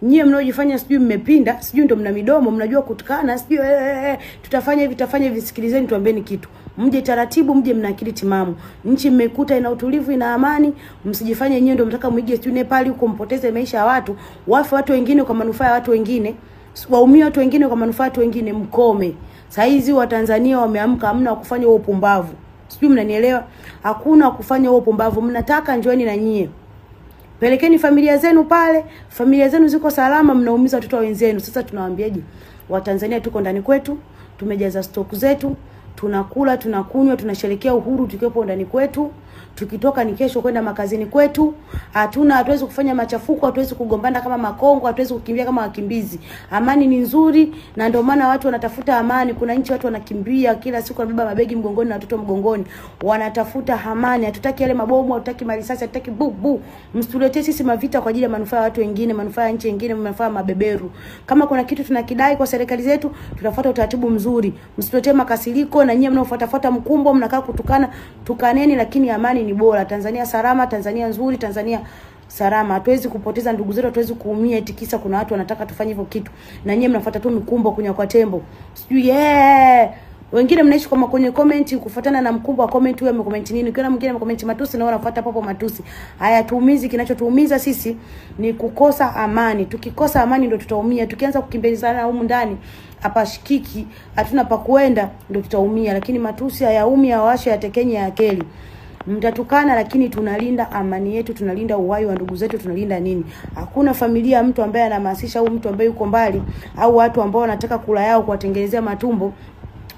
Nyie mnaojifanya sijui mmepinda, sijui ndo mna midomo, mnajua kutukana, sijui tutafanya hivi, tutafanya hivi, sikilizeni tuambieni kitu. Mje taratibu, mje mna akili timamu. Nchi mmekuta ina utulivu, ina amani, msijifanye nyie ndio mtaka muige sijui Nepal huko mpoteze maisha ya watu, wafe watu wengine kwa manufaa ya watu wengine, waumie watu wengine kwa manufaa ya watu wengine, mkome. Saizi Watanzania wameamka, hamna kufanya huo upumbavu. Sijui mnanielewa? Hakuna kufanya huo upumbavu. Mnataka njoeni na nyie. Pelekeni familia zenu pale, familia zenu ziko salama, mnaumiza watoto wenzenu. Sasa tunawaambiaje? Watanzania tuko ndani kwetu, tumejaza stock zetu, tunakula, tunakunywa, tunasherehekea uhuru tukiwepo ndani kwetu. Tukitoka ni kesho kwenda makazini kwetu. Hatuwezi kufanya machafuko, hatuwezi kugombana kama makongo, hatuwezi kukimbia kama wakimbizi. Amani ni nzuri na ndio maana watu wanatafuta amani. Kuna nchi watu wanakimbia kila siku, wanabeba mabegi mgongoni na watoto mgongoni. Wanatafuta amani. Hatutaki yale mabomu, hatutaki marisasi, hatutaki bu bu. Msituletee sisi mavita kwa ajili ya manufaa ya watu wengine, manufaa ya nchi nyingine, manufaa ya mabeberu. Kama kuna kitu tunakidai kwa serikali zetu, tutafuata utaratibu mzuri. Msituletee makasiriko na nyinyi mnaofuatafuata mkumbo, mnakaa kutukana, tukaneni, lakini amani ni bora. Tanzania salama, Tanzania nzuri, Tanzania salama. Hatuwezi kupoteza ndugu zetu, hatuwezi kuumia eti kisa kuna watu wanataka tufanye hivyo kitu. Na nyinyi mnafuata tu mikumbo kunya kwa tembo. Sijui wengine mnaishi kama kwenye comment kufuatana na mkumbo wa comment, huyo amecomment nini? Ukiona mwingine amecomment matusi na wewe unafuata papo matusi. Hayatuumizi, kinachotuumiza sisi ni kukosa amani. Tukikosa amani ndio tutaumia. Tukianza kukimbizana humu ndani hapashikiki, hatuna pa kuenda, ndio tutaumia. Lakini matusi hayaumi, hayawashe, yatekenye, yakeli. Mtatukana, lakini tunalinda amani yetu, tunalinda uhai wa ndugu zetu, tunalinda nini? Hakuna familia mtu ambaye anahamasisha au mtu ambaye yuko mbali au watu ambao wanataka kula yao kuwatengenezea matumbo.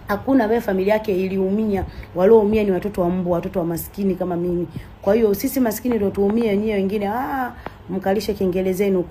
Hakuna ambaye familia yake iliumia. Walioumia ni watoto wa mbwa, watoto wa maskini kama mimi. Kwa hiyo sisi maskini ndio tuumie wenyewe, wengine mkalishe kengele zenu huko.